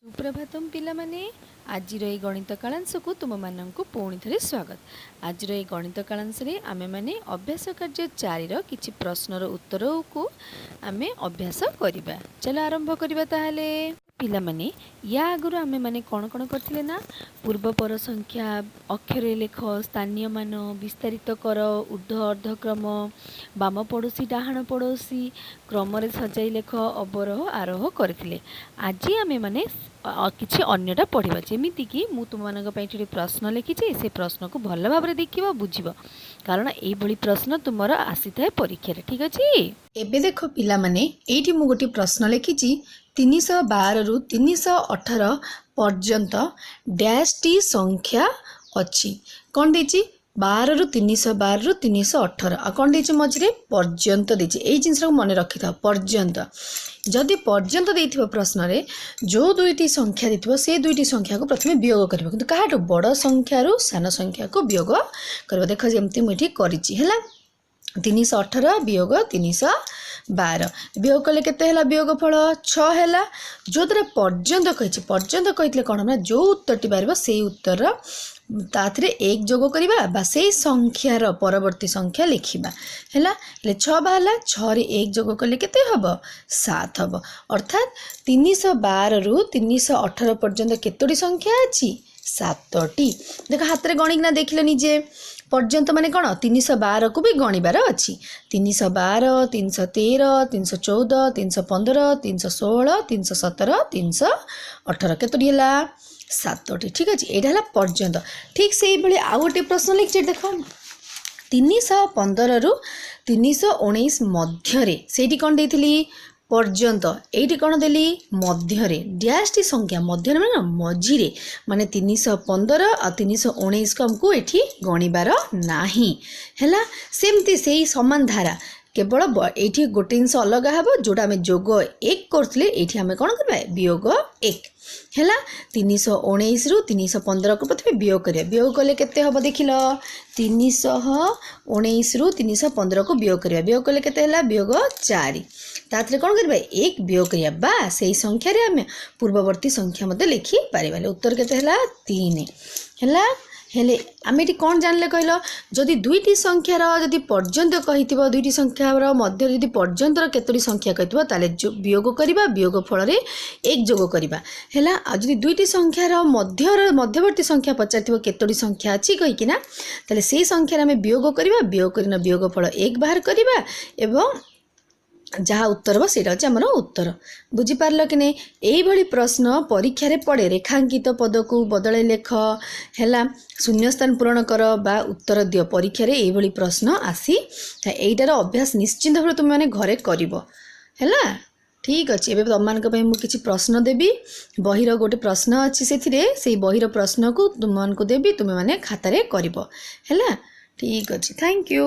ସୁପ୍ରଭାତମ ପିଲାମାନେ, ଆଜିର ଏଇ ଗଣିତ କାଳାଂଶକୁ ତୁମମାନଙ୍କୁ ପୁଣି ଥରେ ସ୍ୱାଗତ। ଆଜିର ଏଇ ଗଣିତ କାଳାଂଶରେ ଆମେମାନେ ଅଭ୍ୟାସ କାର୍ଯ୍ୟ 4ର କିଛି ପ୍ରଶ୍ନର ଉତ୍ତରକୁ ଆମେ ଅଭ୍ୟାସ କରିବା। ଚାଲ ଆରମ୍ଭ କରିବା ତାହେଲେ। ପିଲାମାନେ, ୟା ଆଗରୁ ଆମେମାନେ କ'ଣ କ'ଣ କରିଥିଲେ ନା, ପୂର୍ବପର ସଂଖ୍ୟା, ଅକ୍ଷରରେ ଲେଖ, ସ୍ଥାନୀୟ ମାନ, ବିସ୍ତାରିତ କର, ଉର୍ଦ୍ଧ୍ୱ ଅର୍ଦ୍ଧକ୍ରମ, ବାମ ପଡ଼ୋଶୀ ଡାହାଣ ପଡ଼ୋଶୀ, କ୍ରମରେ ସଜାଇ ଲେଖ, ଅବରୋହ ଆରୋହ କରିଥିଲେ। ଆଜି ଆମେମାନେ କିଛି ଅନ୍ୟଟା ପଢ଼ିବା। ଯେମିତିକି ମୁଁ ତୁମମାନଙ୍କ ପାଇଁ ଏଠି ପ୍ରଶ୍ନ ଲେଖିଛି, ସେ ପ୍ରଶ୍ନକୁ ଭଲ ଭାବରେ ଦେଖିବ, ବୁଝିବ, କାରଣ ଏଇଭଳି ପ୍ରଶ୍ନ ତୁମର ଆସିଥାଏ ପରୀକ୍ଷାରେ। ଠିକ୍ ଅଛି? ଏବେ ଦେଖ ପିଲାମାନେ, ଏଇଠି ମୁଁ ଗୋଟିଏ ପ୍ରଶ୍ନ ଲେଖିଛି। 312ରୁ 318 ପର୍ଯ୍ୟନ୍ତ ଡ୍ୟାସ୍ଟି ସଂଖ୍ୟା ଅଛି। କ'ଣ ଦେଇଛି? 12ରୁ, 312ରୁ 318। ଆଉ କ'ଣ ଦେଇଛି ମଝିରେ? ପର୍ଯ୍ୟନ୍ତ ଦେଇଛି। ଏଇ ଜିନିଷଟାକୁ ମନେ ରଖିଥାଅ, ପର୍ଯ୍ୟନ୍ତ। ଯଦି ପର୍ଯ୍ୟନ୍ତ ଦେଇଥିବ ପ୍ରଶ୍ନରେ, ଯେଉଁ ଦୁଇଟି ସଂଖ୍ୟା ଦେଇଥିବ ସେ ଦୁଇଟି ସଂଖ୍ୟାକୁ ପ୍ରଥମେ ବିୟୋଗ କରିବ। କିନ୍ତୁ କାହାଠୁ? ବଡ଼ ସଂଖ୍ୟାରୁ ସାନ ସଂଖ୍ୟାକୁ ବିୟୋଗ କରିବ। ଦେଖ, ଯେମିତି ମୁଁ ଏଠି କରିଛି। ହେଲା, 318 ବିୟୋଗ 312। ବିୟୋଗ କଲେ କେତେ ହେଲା? ବିୟୋଗ ଫଳ 6 ହେଲା। ଯେଉଁଥିରେ ପର୍ଯ୍ୟନ୍ତ କହିଛି, ପର୍ଯ୍ୟନ୍ତ କହିଥିଲେ କ'ଣ ନା ଯେଉଁ ଉତ୍ତରଟି ବାହାରିବ ସେଇ ଉତ୍ତରର ତାଥିରେ 1 ଯୋଗ କରିବା ବା ସେଇ ସଂଖ୍ୟାର ପରବର୍ତ୍ତୀ ସଂଖ୍ୟା ଲେଖିବା। ହେଲା, ହେଲେ 6 ବାହାରିଲା। 6ରେ 1 ଯୋଗ କଲେ କେତେ ହେବ? 7 ହେବ। ଅର୍ଥାତ୍ 312ରୁ 318 ପର୍ଯ୍ୟନ୍ତ କେତୋଟି ସଂଖ୍ୟା ଅଛି? 7ଟି। ଦେଖ, ହାତରେ ଗଣିକିନା ଦେଖିଲ ନିଜେ। ପର୍ଯ୍ୟନ୍ତ ମାନେ କ'ଣ? 312କୁ ବି ଗଣିବାର ଅଛି। 312, 313, 314, 315, 316, 317, 318। କେତୋଟି ହେଲା? 7ଟି। ଠିକ୍ ଅଛି, ଏଇଟା ହେଲା ପର୍ଯ୍ୟନ୍ତ। ଠିକ୍ ସେଇଭଳି ଆଉ ଗୋଟିଏ ପ୍ରଶ୍ନ ଲେଖିଛି ଦେଖ, 315ରୁ 319 ମଧ୍ୟରେ। ସେଇଠି କ'ଣ ଦେଇଥିଲି? ପର୍ଯ୍ୟନ୍ତ। ଏଇଠି କ'ଣ ଦେଲି? ମଧ୍ୟରେ ଡ୍ୟାସ୍ଟି ସଂଖ୍ୟା। ମଧ୍ୟରେ ମାନେ ମଝିରେ, ମାନେ 315 ଆଉ 319କୁ ଆମକୁ ଏଠି ଗଣିବାର ନାହିଁ। ହେଲା, ସେମିତି ସେଇ ସମାନ ଧାରା, କେବଳ ଏଇଠି ଗୋଟେ ଜିନିଷ ଅଲଗା ହେବ। ଯେଉଁଟା ଆମେ ଯୋଗ 1 କରୁଥିଲେ, ଏଇଠି ଆମେ କ'ଣ କରିବା? ବିୟୋଗ 1। ହେଲା, 319ରୁ 315କୁ ପ୍ରଥମେ ବିୟୋଗ କରିବା। ବିୟୋଗ କଲେ କେତେ ହେବ ଦେଖିଲ। 319ରୁ 315କୁ ବିୟୋଗ କରିବା। ବିୟୋଗ କଲେ କେତେ ହେଲା? ବିୟୋଗ 4। ତାଥିରେ କ'ଣ କରିବା? 1 ବିୟୋଗ କରିବା ବା ସେଇ ସଂଖ୍ୟାରେ ଆମେ ପୂର୍ବବର୍ତ୍ତୀ ସଂଖ୍ୟା ମଧ୍ୟ ଲେଖିପାରିବା। ହେଲେ ଉତ୍ତର କେତେ ହେଲା? 3 ହେଲା। ହେଲେ ଆମେ ଏଠି କ'ଣ ଜାଣିଲେ କହିଲ? ଯଦି ଦୁଇଟି ସଂଖ୍ୟାର ଯଦି ପର୍ଯ୍ୟନ୍ତ କହିଥିବ, ଦୁଇଟି ସଂଖ୍ୟାର ମଧ୍ୟରେ ଯଦି ପର୍ଯ୍ୟନ୍ତର କେତୋଟି ସଂଖ୍ୟା କହିଥିବ, ତାହେଲେ ବିୟୋଗ କରିବା, ବିୟୋଗ ଫଳରେ 1 ଯୋଗ କରିବା। ହେଲା, ଆଉ ଯଦି ଦୁଇଟି ସଂଖ୍ୟାର ମଧ୍ୟର ମଧ୍ୟବର୍ତ୍ତୀ ସଂଖ୍ୟା ପଚାରିଥିବ କେତୋଟି ସଂଖ୍ୟା ଅଛି କହିକିନା, ତାହେଲେ ସେଇ ସଂଖ୍ୟାରେ ଆମେ ବିୟୋଗ କରିବା। ବିୟୋଗ କରିନା ବିୟୋଗ ଫଳ 1 ବାହାର କରିବା ଏବଂ ଯାହା ଉତ୍ତର ହେବ ସେଇଟା ହେଉଛି ଆମର ଉତ୍ତର। ବୁଝିପାରିଲ କି ନାହିଁ? ଏଇଭଳି ପ୍ରଶ୍ନ ପରୀକ୍ଷାରେ ପଡ଼େ। ରେଖାଙ୍କିତ ପଦକୁ ବଦଳାଇ ଲେଖ, ହେଲା, ଶୂନ୍ୟସ୍ଥାନ ପୂରଣ କର ବା ଉତ୍ତର ଦିଅ, ପରୀକ୍ଷାରେ ଏଇଭଳି ପ୍ରଶ୍ନ ଆସି। ଏଇଟାର ଅଭ୍ୟାସ ନିଶ୍ଚିନ୍ତ ଭାବରେ ତୁମେମାନେ ଘରେ କରିବ। ହେଲା, ଠିକ୍ ଅଛି। ଏବେ ତୁମମାନଙ୍କ ପାଇଁ ମୁଁ କିଛି ପ୍ରଶ୍ନ ଦେବି। ବହିର ଗୋଟେ ପ୍ରଶ୍ନ ଅଛି, ସେଥିରେ ସେଇ ବହିର ପ୍ରଶ୍ନକୁ ତୁମମାନଙ୍କୁ ଦେବି, ତୁମେମାନେ ଖାତାରେ କରିବ। ହେଲା, ଠିକ୍ ଅଛି, thank you.